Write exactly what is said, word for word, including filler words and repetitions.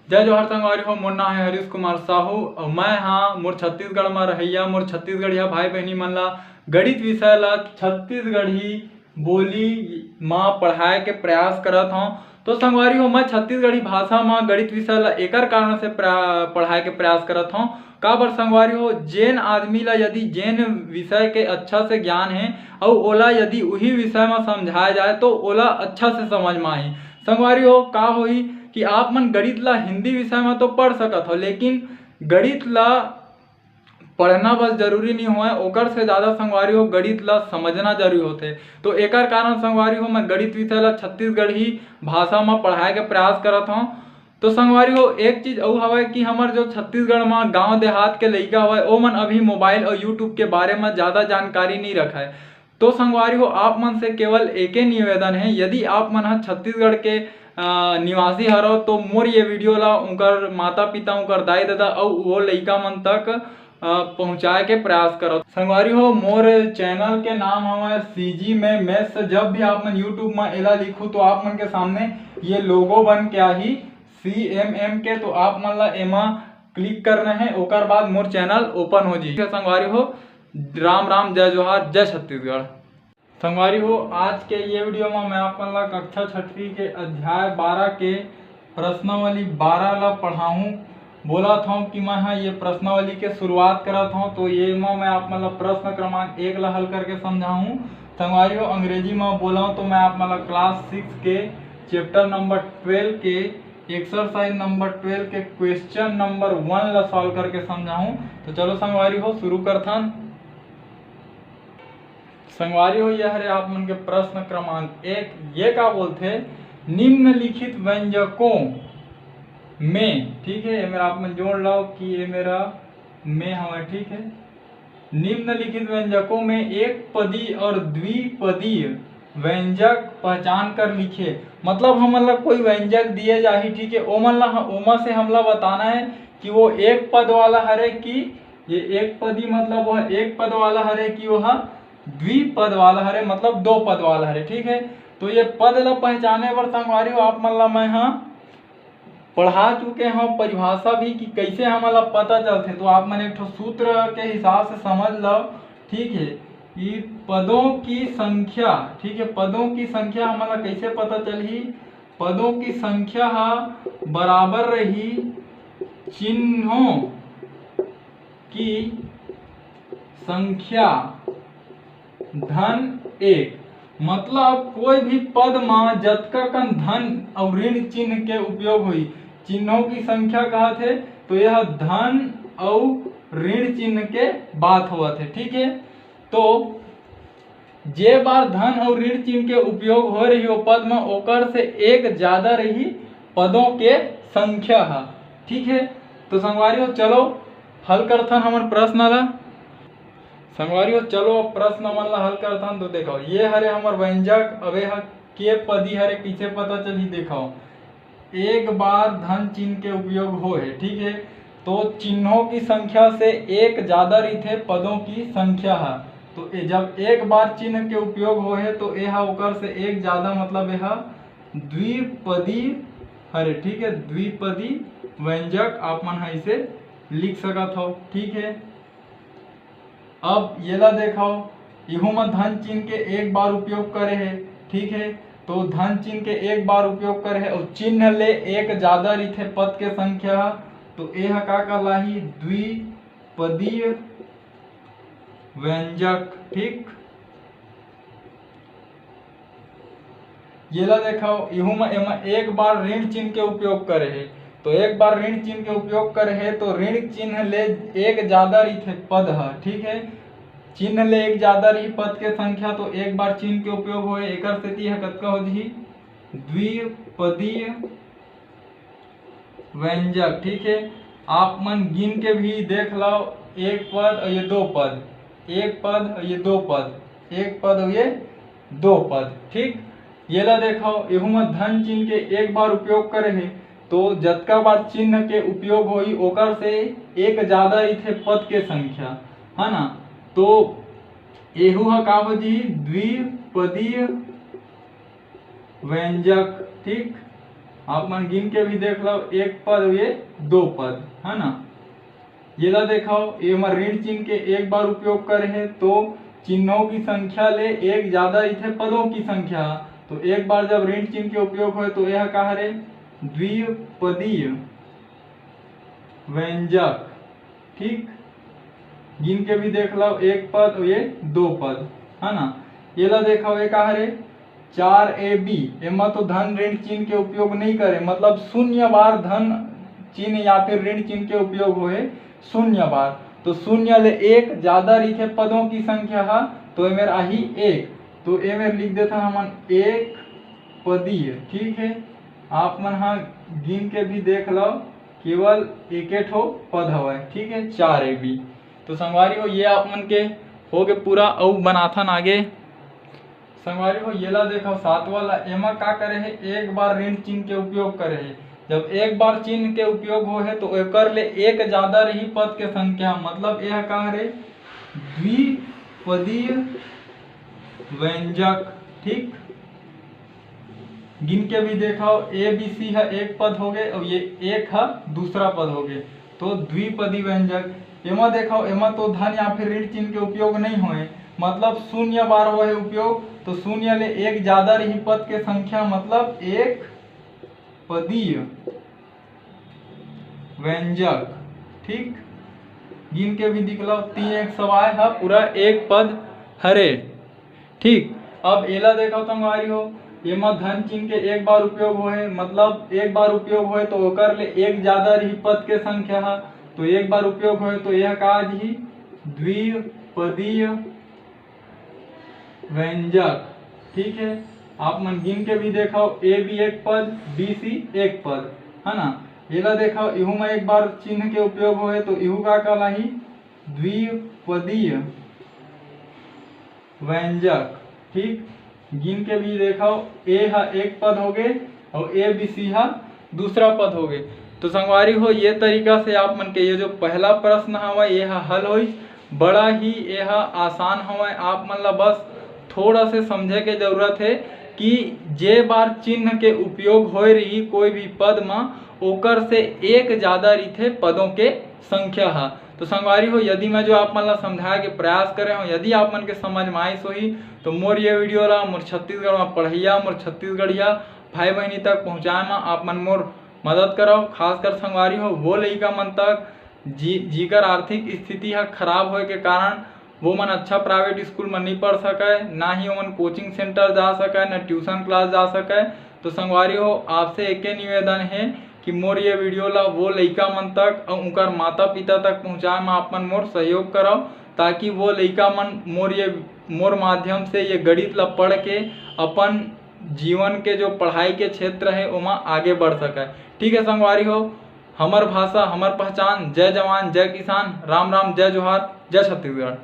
जय जोहार संगवारी हो, मोर नाम है हरीश कुमार साहू अउ मैं हाँ मोर छत्तीसगढ़ म रहइया मोर छत्तीसगढ़िया भाई बहनी मन ला गणित विषय ला छत्तीसगढ़ी बोली म पढ़ाए के प्रयास करत हौं। तो संगवारी हो, मैं छत्तीसगढ़ी भाषा म गणित विषय ला एकर कारण से प्रा-, पढ़ाए के प्रयास करत हौं। काबर संगवारी हो, जेन आदमी ला यदि जेन विषय के अच्छा से ज्ञान हे अउ ओला यदि उही विषय म समझाए जाए तो ओला अच्छा से समझ म आही। संगवारी हो, का होही कि आप मन गणित ला हिंदी विषय म तो पढ़ सकत हो, लेकिन गणित ला पढ़ना बस जरूरी नहीं होय, ओकर से ज़्यादा संगवारी हो गणित ला समझना जरूरी होथे। तो एकर कारण संगवारी हो मैं गणित विषय ला छत्तीसगढ़ी भाषा म पढ़ाए के प्रयास करत हौं। तो संगवारी हो, एक चीज अउ हवय कि हमर जो छत्तीसगढ़ म गांव देहात के लइका हवय, ओमन अभी मोबाइल अउ YouTube के बारे म ज्यादा जानकारी नइ रखय। तो संगवारी हो, आप मन से केवल एके निवेदन हे, यदि आप मन ह छत्तीसगढ़ के, अ, निवासी हरव, तो मोर ये वीडियो ला उनकर माता पिता, उनकर दाई ददा अउ वो लइका मन तक, अ, पहुंचाए के प्रयास करव। संगवारी हो, मोर चैनल के नाम हवय CG में Maths। जब भी आप मन YouTube म एला लिखू, तो आप मन के सामने ये लोगो बन के आही CMM के, तो आप मन ला एमा क्लिक करना है, ओकर बाद मोर चैनल ओपन हो जाही। संगवारी हो, राम राम, जय जोहार, जय छत्तीसगढ़। संगवारी हो, आज के ये वीडियो में मैं आप मन ला कक्षा छठवीं के अध्याय बारह के प्रश्नावली बारह ला पढ़ाहूँ। बोलत हौं कि मैं ह ये प्रश्नावली के शुरुआत करत हौं, तो ये म मैं आप मन ला प्रश्न क्रमांक एक ला हल करके समझाहूँ। संगवारी हो, अंग्रेजी म बोलव तो मैं आप मन ला class six के chapter number twelve के exercise number twelve के question number one ला solve करके समझाहूँ। तो चलो संगवारी हो, शुरू करथन। संगवारी हो, ये हरे आप मन के प्रश्न क्रमांक एक। ये का बोलथे, निम्नलिखित व्यंजकों में, ठीक है, ये मेरा आप मन जोड़ लाओ कि ये मेरा में हवय, ठीक है। निम्नलिखित व्यंजकों में एक पदी और द्विपदी व्यंजक पहचान कर लिखे। मतलब हमन ला कोई व्यंजक दिए जाही, ठीक है, ओमन ला, ओमा से हमला बताना है कि वो एक पद वाला हरे कि ये एक पदी, मतलब वह एक पद वाला हरे कि वह द्विपद वाला हरे, मतलब दो पद वाला हरे, ठीक है। तो ये पद ला पहचाने बर संगवारी हो, आप मन ला मैं ह पढ़ा चुके हौं परिभाषा भी कि कैसे हमन ला पता चलथे। तो आप मन एक ठो सूत्र के हिसाब से समझ लो, ठीक है। ये पदों की संख्या, ठीक है, पदों की संख्या हमन ला कैसे पता चलही? पदों की संख्या ह बराबर रही चिन्हों की संख्या धन एक। मतलब कोई भी पद म जतका कन धन अउ ऋण चिन्ह के उपयोग होही, चिन्हों की संख्या कहत हे, तो यह धन अउ ऋण चिन्ह के बात होवत हे, ठीक है। तो जे बार धन अउ ऋण चिन्ह के उपयोग हो रही हो पद म, ओकर से एक ज्यादा रही पदों के संख्या ह, ठीक है। तो संगवारी हो, चलो हल करथन हमन प्रश्न ला। संगवारी हो, चलो अब प्रश्न मन ला हल करथन। तो देखो, ये हरे हमर व्यंजक, अब ये ह के पदी हरे, कइसे पता चलही? देखो, एक बार धन चिन्ह के उपयोग हो है, ठीक है, तो चिन्हों की संख्या से एक ज्यादा रहिथे पदों की संख्या ह। तो ए, जब एक बार चिन्ह के उपयोग हो है, तो ए ह ओकर से एक ज्यादा, मतलब ए ह द्विपदी हरे, ठीक है, द्विपदी व्यंजक आप मन ह इसे लिख सकत हो, ठीक है। अब येला देखव, इहू म धन चिन्ह के एक बार उपयोग करे हे, ठीक है, तो धन चिन्ह के एक बार उपयोग करे हे अउ चिन्ह ले एक ज्यादा रहिथे पद के संख्या, तो ए ह का कहलाही? द्विपदीय व्यंजक, ठीक। येला देखव, इहू म एमा एक बार ऋण चिन्ह के उपयोग करे हे, तो एक बार ऋण चिन्ह के उपयोग करे हे, तो ऋण चिन्ह ले एक ज्यादा रहिथे पद ह, ठीक है, चिन्ह ले एक ज्यादा रही पद के संख्या, तो एक बार चिन्ह के उपयोग होए, एकर सेती ह कतका हो जही? द्विपदीय व्यंजक, ठीक है। आप मन गिन के भी देख लो, एक पद और ये दो पद, एक पद और ये दो पद, एक पद और ये दो पद, ठीक। येला देखो, एहू में धन चिन्ह के एक बार उपयोग करे हे, तो जतका बार चिन्ह के उपयोग होई, ओकर से एक ज्यादा रहिथे पद के संख्या, है ना। तो एहू ह का हो जी, द्विपदीय व्यंजक, ठीक। आप मन गिन के भी देख लो, एक पद, ये दो पद, है ना। येला देखो, एमा ऋण चिन्ह के एक बार उपयोग करे हे, तो चिन्हों की संख्या ले एक ज्यादा रहिथे पदों की संख्या। तो एक बार जब ऋण चिन्ह के उपयोग होए, तो यह का हरे? द्विपदीय व्यंजक। ठीक, गिन के भी देख लो, एक पद, ये दो पद, है ना। येला देखो, ये का हरे? चार ए बी। एमा तो धन ऋण चिन्ह के उपयोग नहीं करे, मतलब शून्य बार धन चिन्ह या फिर ऋण चिन्ह के उपयोग होए, शून्य बार। तो शून्य ले एक ज्यादा रहिथे पदों की संख्या हा, तो एमेर आही एक। तो एमेर लिख देथन हमन एक पदीय। ठीक है, आप मन हा गिन के भी देख लो, केवल एके ठो पद हवय। ठीक है, चार ए बी। तो संगवारी हो, ये आप मन के हो गे पूरा। अउ बनाथन आगे। संगवारी हो, येला देखो, सातवां ला, एमा का करे हे? एक बार ऋण चिन्ह के उपयोग करे हे। जब एक बार चिन्ह के उपयोग हो हे, तो एकर ले एक ज्यादा रही पद के संख्या, मतलब यह का हरे? द्विपदीय व्यंजक। ठीक, गिन के भी देखो, ए बी सी ह एक पद हो गे अउ ये एक ह दूसरा पद हो गे, तो द्विपदी व्यंजक। एमा देखो, एमा तो धन या फिर ऋण चिन्ह के उपयोग नहीं होए, मतलब शून्य बार होए उपयोग, तो शून्य ले एक ज्यादा रही पद के संख्या, मतलब एक पदीय व्यंजक। ठीक, गिन के भी दिख लो, तीन एक सवाय ह पूरा एक पद हरे। ठीक, अब एला देखो संगवारी हो, एमा धन चिन्ह के एक बार उपयोग होए, मतलब एक बार उपयोग होए तो ओकर ले एक ज्यादा रही पद के संख्या ह, तो एक बार उपयोग होए तो यह का आ जही? द्विपदीय व्यंजक। ठीक है, आप मन गिन के भी देखो, ए बी एक पद, बी सी एक पद, है ना। एला देखो, इहू में एक बार चिन्ह के उपयोग होए तो इहू का कहलाही? द्विपदीय व्यंजक। ठीक, गिन के भी देखो, ए ह एक पद हो गे अउ ए बी सी ह दूसरा पद हो गे। तो संगवारी हो, ये तरीका से आप मन के ये जो पहला प्रश्न हवय, ये ह हल होइस। बड़ा ही ये ह आसान हवय, आप मन ला बस थोड़ा से समझे के जरूरत है कि जे बार चिन्ह के उपयोग होए रही कोई भी पद म, ओकर से एक ज्यादा रहिथे पदों के संख्या ह। तो संगवारी हो, यदि मैं जो आप मन ला समझाए के प्रयास करे हूँ, यदि आप मन के समझ में आइस होही, तो मोर ये वीडियो ला मोर छत्तीसगढ़ में पढ़ैया, मोर छत्तीसगढ़िया भाई बहिनी तक पहुँचाए में आप मन मोर मदद करव। खासकर संगवारी हो, वो लइका मन तक जी, जिकर आर्थिक स्थिति ह खराब होए के कारण वो मन अच्छा प्राइवेट स्कूल में नहीं पढ़ सकय, ना ही ओमन कोचिंग सेंटर जा सकय, ना ट्यूशन क्लास जा सकय। तो संगवारी हो, आपसे एके निवेदन हे कि मोर ये वीडियो ला वो लइका मन तक अउ उनकर माता पिता तक पहुँचाए में आप मन मोर सहयोग करव, ताकि वो लइका मन मोर ये, मोर माध्यम से ये गणित ला पढ़ के अपन जीवन के जो पढ़ाई के क्षेत्र है, ओमा आगे बढ़ सकय। ठीक है संगवारी हो, हमर भाषा, हमर पहचान। जय जवान, जय किसान। राम राम, जय जोहार, जय छत्तीसगढ़।